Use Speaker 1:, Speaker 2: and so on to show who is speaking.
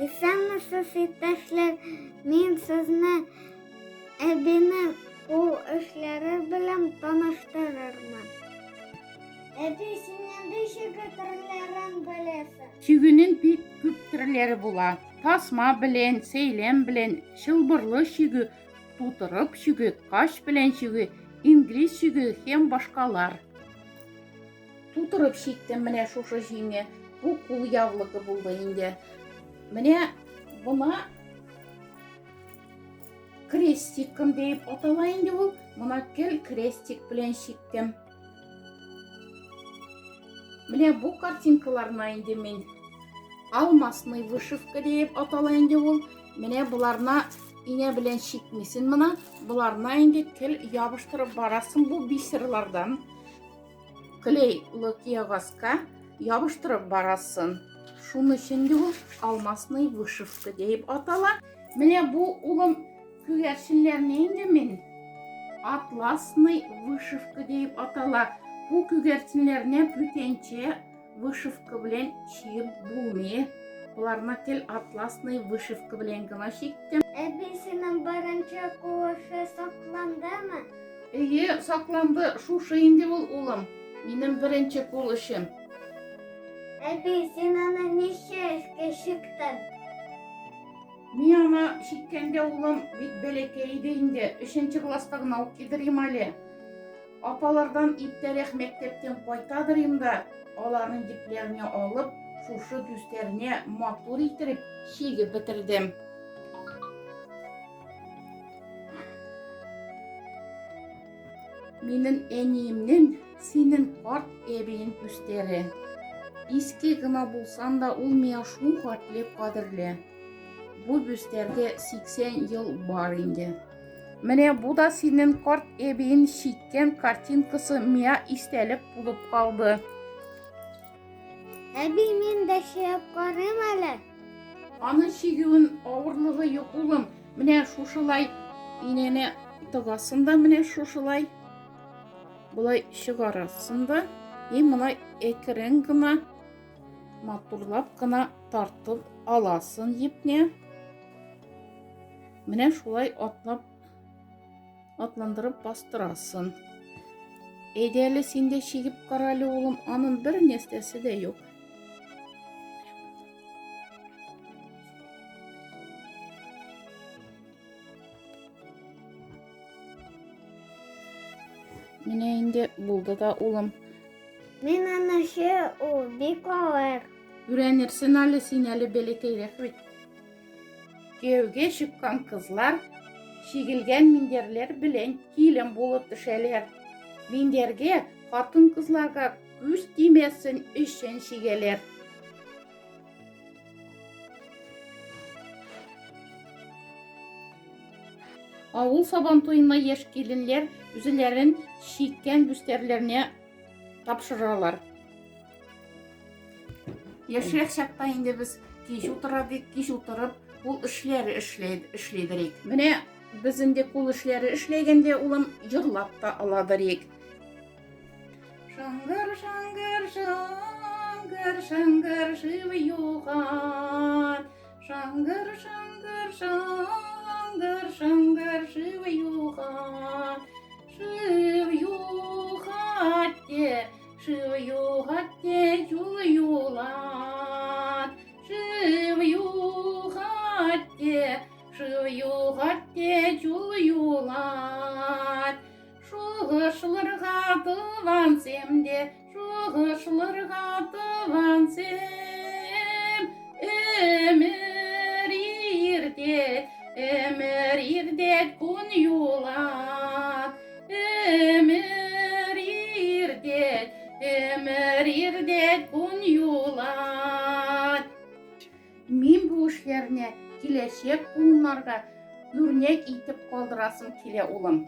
Speaker 1: Исәнмесез, иптәшләр! Мин сезне әбинең кул эшләре белән таныштырырмын. Әби, син нинди чигү төрләрен беләсең?
Speaker 2: Чигүнең бик күп төрләре була. Тасма белән, сәйлән белән, чылбырлы чигү, тутырып чигү, кач белән чигү, инглиз чигү һәм башкалар. Тутырып чиктем менә шушы җиңе. Бу кул явлыгы булды инде. Менә бына крестиком дип атала инде ул. Мона кел крестик белән чиктем. Менә бу картинкаларны инде мин алмасный вышивка дип атала инде ул. Менә боларна инә белән чикмисен мына. Боларна инде кел ябыштырып барасың бу бисерлардан. Клей лыкиягазка ябыштырып барасын. Шуны өчен дә ул алмасный вышивка дип атала. Менә бу улым күгәрченнәрне инде мин атласный вышивка дип атала. Бу күгәрченнәрне бүтәнчә вышивка белән чигеп булмый. Боларны тел атласный вышивка белән генә чиктем.
Speaker 1: Әби, синең беренче кул эше сакландымы?
Speaker 2: Әйе, сакланды. Шушы инде ул, улым. Минем беренче кул эшем.
Speaker 1: Әби, син аны ничә яшькә чиктең?
Speaker 2: Мин аны чиккәндә, улым, бик бәләкәй иде инде. Өченче класста гына укыйдыр идем әле. Апалардан иртәрәк мәктәптән кайтадыр идем дә, аларның җепләрне алып, шушы төсләрне матур иттереп чигеп бетердем. Минем әниемнең синең карт әбиең күстәре. Иске гына булсан да, ул миңа шул хәтле кадерле. Бу бүстәргә 80 ел бар инде. Менә бу да синең карт әбиең чиккән картинкасы миңа истәлек булып калды.
Speaker 1: Әби, мин дә чыгып карыйм әле.
Speaker 2: Аның чигүен авырлыгы юк, улым. Менә шушылай инәне тыгасың да, менә шушылай болай чыгарасың да, и моны әкрен генә матурлап кына тартып аласың епне. Менә шулай атлап Атландырып бастырасын. Әйдә әле син дә чигеп кара әле, улым, аның бер нәрсәсе дә юк. Менә инде булды да, улым.
Speaker 1: Мин анысы ул бик авыр.
Speaker 2: Өйрәнерсең әле, син әле бәләкәйрәк бит. Кияүгә чыккан кызлар чигелгән миндәрләр белән килен булып төшәләр. Миндәргә хатын-кызларга күз тимәсен өчен чигәләр. Авыл сабан туена яшь киленнәр үзләрен чиккән бүстәрләренә тапшыралар. Яшьрәк чакта инде без кич утыра бик, кич утырып кул эшләре эшлидерик. Менә без инде кул эшләре эшләгәндә улым җырлап та аладырик. Шаңгыр, шаңгыр, шаңгыр, шаңгыр шив юган. Шаңгыр, шаңгыр, шаңгыр, шаңгыр шив юган. Шив югатте, Шыв югатте юл юлат. Шыв югатте, шыв югатте юл юлат. Шугышлырга тывансем де, шугышлырга тывансем. Өмір ирде, өмір ирде күн юлат. Өмір ирде, өмір ирде күн юлат. Мин бу эшләрне киләчәк буыннарга үрнәк итеп калдырасым килә, улым.